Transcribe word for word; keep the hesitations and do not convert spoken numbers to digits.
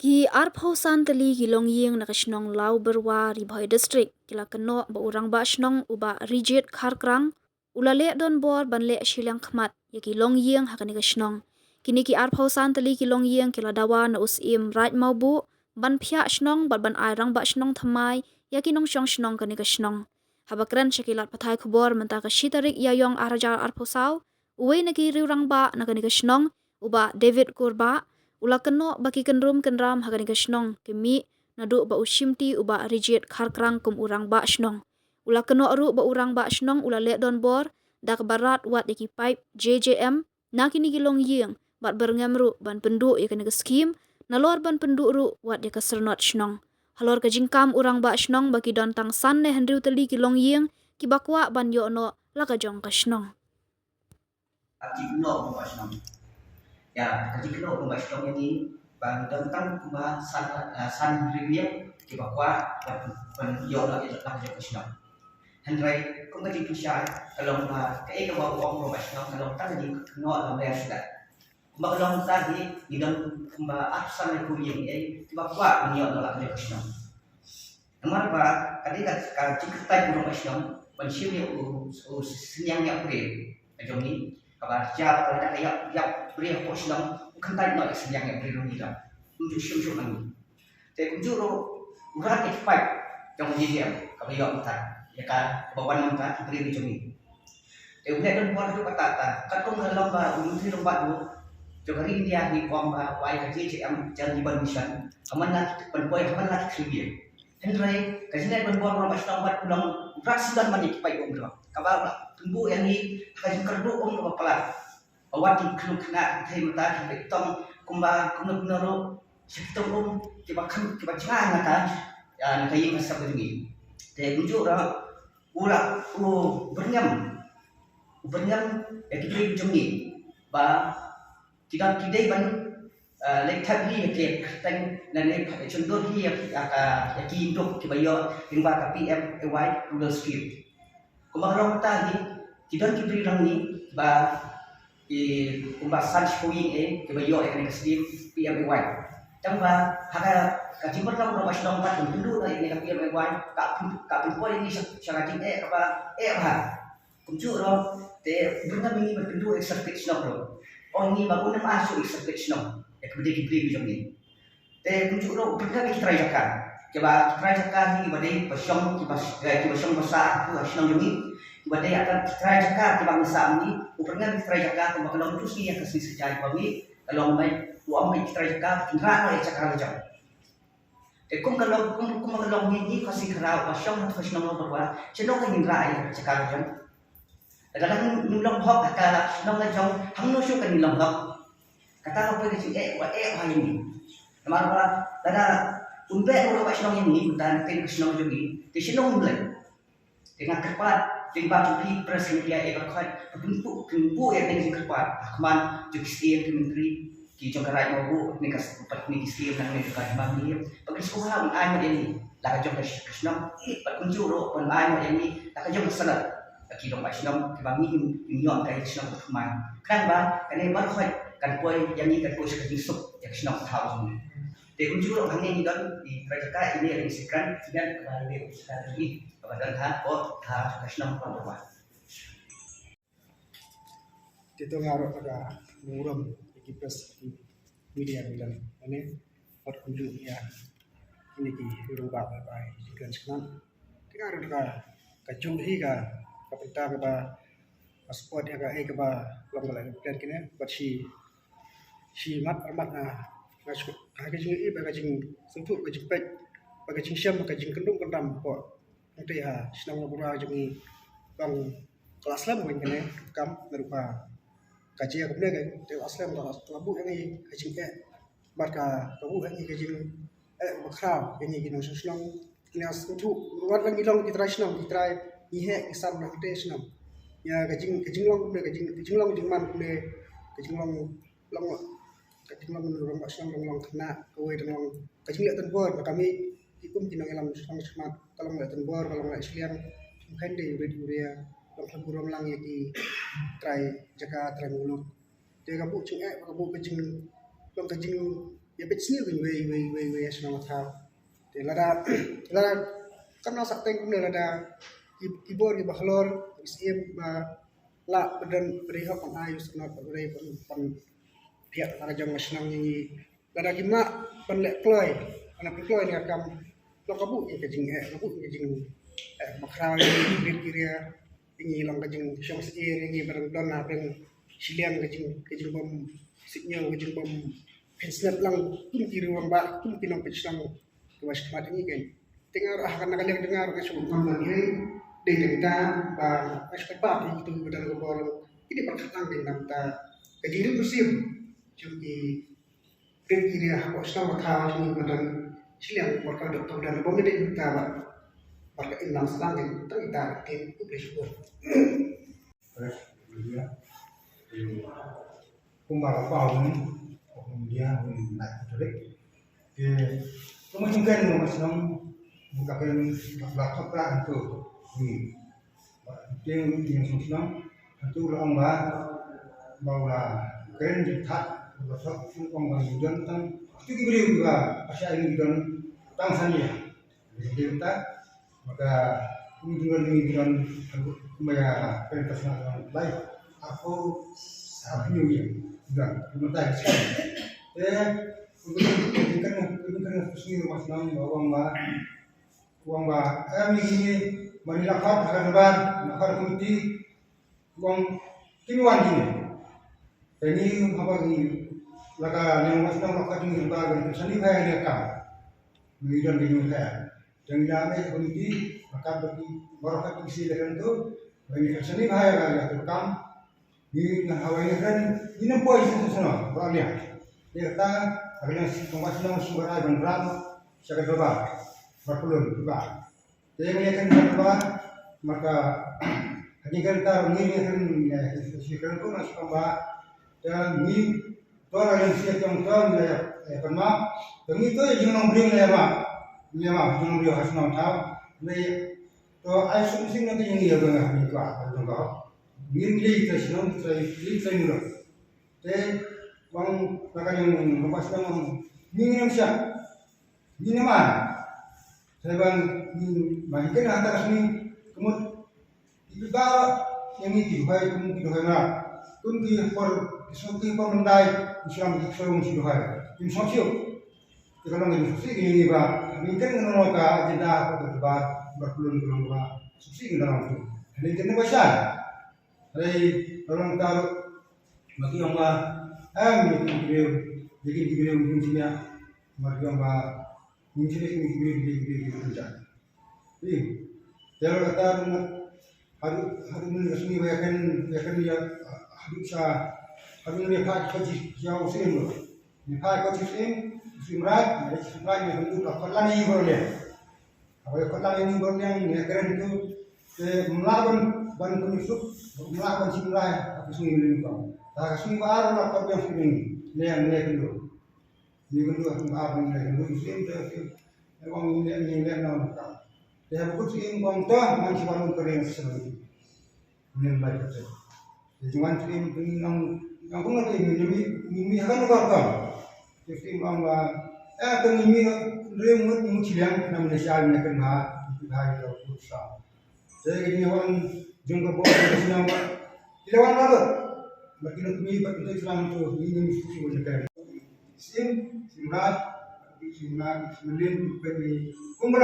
Ki arphew san tylli ki longïing na ka shnong Lawbyrwa, Ri Bhoi District, ki la kynnoh ba u rangbah shnong u Bah Rijit Kharkrang u la leh donbor ban leh shiliang khmat ïa ki longïing ha kane ka shnong. Kine ki arphew san tylli ki longïing ki la dawa na u Syiem Raid Mawbuh ban phiah shnong bad ban ai rangbah shnong thymmai ïa ki nongshong shnong kane ka shnong. Haba kren sha ki lad pathai khubor mynta ka shi tarik Ïaïong ar hajar arphew saw, uwei na ki riew rangbah na kane ka shnong, u Bah David Kurbah, u la kynnoh ba ki kynrum kynram ha kane ka shnong ki mih naduh ba u shimti u Bah Rijit Kharkrang kum u rangbah shnong. U la kynnoh ruh ba u rangbah shnong u la leh donbor da kaba rat wad ïa ki paip J J M na kine ki longïing bad byrngem ruh ban pynduh ïa kane ka skhim, nalor ban pynduh ruh wat ïa ka syrnod shnong. Halor ka jingkam u rangbah shnong ba ki don tang san ne hynriew tylli ki longïing kiba kwah ban ïoh noh la ka jong ka shnong. Ka jingkynnoh u rangbah shnong. Ïa, ka jingkynnoh u rangbah shnong ïa ngi ba ngi don tang kumba san, ah, san hynriew ïing kiba kwah ban, ban ïoh noh ïa la ka jong ka shnong. Hynrei kum ka jingpynshai ka long ba kaei kaba u ong u rangbah shnong ka long tang ka jingkynnoh ba mer shuh. Kumba ka long mynta hi ngi don kumba arphew san hynriew ïing ei kiba kwah ban ïoh noh la ka jong ka shnong. Namar ba ka dei ka, ka jingkyntait u rangbah shnong ban shim ïa u, u synñiang ïap briew ka jong ngi, kaba jia ba lada ka ïap, ïap briew hapoh shnong u kyntait noh ïa synñiang ïap briew jong ngi, la um ju shim shuh ma ngi. Te kumjuh ruh u rat ïa ki paip jong J J M kaba ïoh mynta, ïa ka, kaba wan mynta ki briew jong ngi. Te u leh donbor haduh katta katta, katkum ka long ba u Myntri Rangbah Duh jong ka ri India hi u ong ba u ai ka J J M Jal Jeevan Mission ha man la ki, ban poi ha man la ki hynriew ïing. Hynrei ka jingleh donbor u rangbah shnong bad u long u rat syndon ban ïa ki paip um, kaba u la pynbuh ïa ngi ha ka jingkyrduh um kaba palat. Ba wat ki khynnah khynnah ki thei mynta ki peit tong kumba kumno kumno ruh sha ki tong um kiba kham, kiba jngai na ka, ïa, na ka ïing ka sem ka jong ngi. Te kumjuh ruh u la, u byrngem, u byrngem ïa ki briew jong ngi ba ki don, ki dei ban, eh, leit thep hi ïa ki kyrteng lane shon dur hi ïa ki, ïa ka, ïa ki ïing duk kiba ïoh lyngba ka P M A Y Rural Scheme. Kumba ka long mynta hi, ki don ki briew lang ngi ba ki kumba san shiphew ïing ei kiba ïoh ïa kane ka skim P M A Y. Tang ba ha ka, ka jingmut lang u rangbah shnong ba kan pynduh ïa kane ka P M A Y, ka pyn, ka pynpoi ïa ngi sha, sha ka jingeh kaba eh bha. Kumjuh ruh te u byrngem ïa ngi ban pynduh ïa ka certificate shnong ruh. Ong ïa ngi ba un ym ai shuh ïa ka certificate shnong ïa kiba dei ki briew jong ngi. Te kumjuh ruh u byrngem ïa ki trai jaka. Kiba, ki trai jaka hi kiba dei ba shong, kiba, eh, kiba shong ba sah ha shnong jong ngi. Kiba dei ïa ki trai jaka kiba ngi sah ngi. U byrngem ïa ki trai jaka kumba ka long tu sngi ïa ka sngi Saitjaiñ ba ngi, ka long ba u ong ba ki trai jaka kin rah noh ïa ka jaka la jong. Te kum ka long, kum, kum ka long ngi, ngi Khasi Kharaw ba shong ha shnong Lawbyrwa, shano ngin rah ïa ka jaka la jong? Lada ngim long hok ha ka shnong la jong, hangno shuh kan long hok? Kata ka poi ka jingeh ba eh ha ïa ngi. Namar ba lada un beh u rangbah shnong ïa ngi mynta na ka shnong jong ngi, te shano ngin leit? Te nga kyrpad lyngba jong phi press media, eh, baroh khoit, pynbuh, pynbuh ïa kane ka jingkyrpad ha khmat jong ki syiem, ki myntri, ki jong ka Raid Mawbuh, ne ka, pat ne ki syiem nangne jong ka Hima Mylliem, ba kin sngewbha ban ai mot ïa ngi la ka jong ka shnong, bad kumjuh ruh ban ai mot ïa ngi la ka jong ka sanad, la ki rangbah shnong kiba ngi ngin ïoh ka shnong ba thymmai. Khnang ba kane baroh khoit kan poi ïa ngi, kan poi sha ka jingsuk ïa ka shnong ka thaw jong ngi. Te kumjuh ruh hangne ngi don ki trai jaka, ine ring sikran, kiban kaba ine ring sikran ri kaba don ha, o, ha ka shnong Lawbyrwa. Te to nga ruh ka burom ïa ki press, ki media ngi don hangne, bad kumjuh ïa kine ki riew rangbah ba ai jingkren shakhmat. Te nga ruh ka, ka juh hi ka, ka bynta kaba, ka support ïa ka, eh, kaba long ka la plan kine, bad shi shi mat armat nga, nga shu, ha ka jingïohi bad ka jingsngewthuh, ka jingpeit bad ka jingshem, ka jingkyndum kyndam hapoh hangtei ha shnong Lawbyrwa jong ngi, long ka la slem weng kane ka kam, naduh ba ka jia kumne ka, te ka la slem, ka la buh ïa ngi ka jingeh bad ka, ka buh ïa ngi ka jingeh bakhraw ïa ngi ki nongshong shnong. Ngi sngewthuh wat la ngi long ki trai shnong, ki trai, ngi heh ngi san na hangtei shnong. Ïa ka jing, ka jinglong kumne, ka jing, ka jinglong jingman kumne, ka jinglong long, ka jinglong rangbah shnong, long long khynnah, kawei dang long ka jingleh donbor, ka mih ki kum ki nongïalam shnong shakhmat, ka long leh donbor, ka long leh shiliang, jingkheiñ de urit uria, long khlem burom lang ïa ki trai jaka, trai muluk. Te ka buh jingeh, ka buh ka jing, long ka jing ïa peit sniew kin wei wei wei wei shnong thaw. Te lada lada kam nang sa teng kumne lada ki bor ki ba halor ki siem ba la bedon bri hok pang ai shnong pang bri pang pang pia lada jong shnong ni lada ki ma pang lek kloi pang pang kloi ni kam lo kabu ni ka jing eh kabu ni ka jing eh bakra ni bri ki ria Ngi long ka jingshong sih ngi bareng don na bareng shiliang ka jing ka jingbam sih ngi ka jingbam pensnet lang kum ki ruang ba kum ki nong penshnong ki ba shmat ngi kan. Tengar ah kan ka liang tengar ka shong kam ngi dei dei ta ba ka shong ba ki tu ba dan ka bor ki di ba khatang ki nam ta ka jingrim sim jong ki Ken kine ha ko shnong ka thaw jong ngi ba don shiliang ba ka dok ka ba don ba me dei mynta ba ba ka im lang sdang jong tang ita ka ktien U Blei shukur. Kumba ka paw ni kum dia ni na kurik. Ke kuma jingken no shnong buka ken ba thok ra antu ni. Tieng tieng shnong shnong antu la ong ba ba u la kren jingthat ba thok shnong ong ba ngi don tang tu ki briew ba asha ngi don tang sania. Ngi don ta maka ngi don ngi don kumba ya kren ta shnong lai. Aku aku ngi don don ta. Eh Kene kene kene shnong ba ong ba Wang ba em ini mari lakar akan lebar lakar komiti wang kimi wan ini. Ini apa ini laka yang mas nang lakar ini lebar ini sani kaya ini kam. Ini dan ini kaya. Dan ya ini komiti lakar bagi barokat isi dengan tu ini sani kaya kaya tu kam. Ngi na hawai ngi kren ngi na poi shisha shisha no ba liang. Ïa kata ha ka liang shi tong ba shnong shu ba rai ban ram sha ka dorbar ba pulun ba. Te ngi kren ba ba maka ha ngi kren ta ngi ngi kren ngi shi kren ko na shi tong ba. Te ngi to ha ka liang shi tong tong ngi ïa pan ma. Te ngi to ïa jong nong bring ngi ïa ma. Ngi ïa ma jong nong bring ha shnong thaw. Ngi to ai sum sing na te ngi ïa ba ngi to ha jong ko. Ngin lei ta shnong ta lei ta mura. Te wang ka ka yang ka pas nang ngin ngam sha. Ngin ma. Te bang ngin ma ngin kena ta sni kemut. Ibu ba yang ngi ki duhai kemut ki duhai ma. Kun ki por ki suk ki por mendai. Islam ki song si duhai. Kim song siu. Te ka long ka jingsuk sih ngi ba ngin kren ngan long ka agenda ka ba ba kulun ka long ba suk sih ngan long tu. Ngin kren ba sha. Hei ka long ta ruh ma ki ong ba em ïa ki briew ïa ki briew ngin sngewthuh ma ki ong ba ngin sngewthuh ïa ki briew ïa ki briew ïa ki briew. Ih, te la kata ngan haduh haduh mynne ka sngi ba ïa kren ïa kren ïa haduh sha haduh mynne ka ka ji ïa u siem lo. Ni ka ka ji siem, siem rai, ni siem rai ni haduh ka ka la ni bro le. Haba ïa ka la ni bro le ni kren tu te mla ban ban pynusuk mla ban siem rai ka sngi mynne ka. Ta ka sngi ba ar la ka biang siem ni ni ni kren tu. Ni kren tu ba ar ni kren tu siem te siem. Ewang ni ni ni na ka. Te ha buku siem bang ta man si ban kren siem. Ngin lai kata. Jadi wan siem ngin nang nang pun nang ngin mi ngin mi hakan ka ka. Jadi ngin ba eh tu ngin mi rem ngut ngut siliang na Malaysia ni kan ha. Itu hai tu sa. Jadi ngin wan jung ka bo siliang ba. Tidak wan lalu. Makin mi ba kita Islam tu ngin mi suci wajah kan. Siem siem rat siem rat siem lim kan ni. Kumba